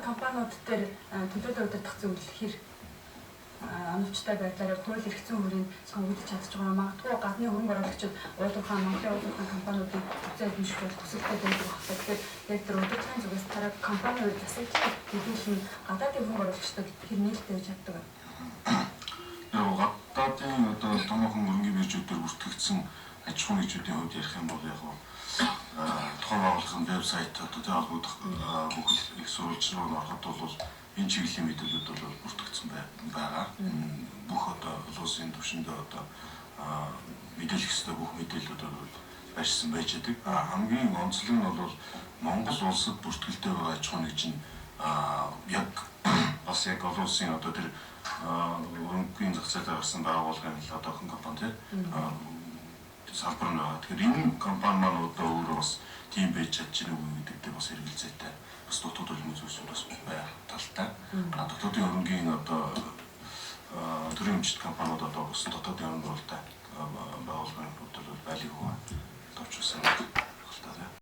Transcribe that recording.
ухаан компаниуд дээр төлөөлөл удирдах зүйл хэр оновчтой байдлаар хууль эрх зүйн хүрээнд сонгогдож чадж байгаа. Магадгүй гадны хөрөнгө оруулагчид уул уурхайн Монголын уул уурхайн компаниудын үзээ эзэмших бол хүсэлтэй байдаг байх та. Тэгэхээр яг тэр удирдлагын зүгээс тараа компани үед засаглал төлөөлөл нь гадаадын хөрөнгө оруулагчдад хэр нээлттэй байж чаддаг вэ? Яг гадаадын одоо томоохон хөрөнгийн биржүүдээр бүртгэгдсэн аж ахуйн нэгжүүдийн хувьд ярих юм бол яг тухайн байгууллагын вебсайт одоо тэ холбогдох бүх их сурвалж руу ороход бол энэ чиглэлийн мэдээлэлүүд бол бүртгэгдсэн байгаа. Бүх одоо улсын түвшиндээ одоо мэдээлэх ёстой бүх мэдээллүүд бол байршсан байж байдаг. Хамгийн онцлог нь бол Монгол улсад бүртгэлтэй байгаа аж ахуйн нэгж нь яг бас яг олон улсын одоо тэр хөрөнгийн зах зээлээр гарсан байгууллагын л одоохон компани тий салбар нь байгаа. Тэгэхээр энэ компани маань одоо өөрөө бас тийм байж чадж байгаа үү гэдэг дээр бас эргэлзээтэй. Бас дотоод хөрөнгө зүйлсүүд бас байх талтай. Дотоодын хөрөнгийн одоо төрийн өмчт компаниуд одоо бас дотоодын хөрөнгө оруулалттай байгууллагын хувьд бол байлиг хуваа товч болсон.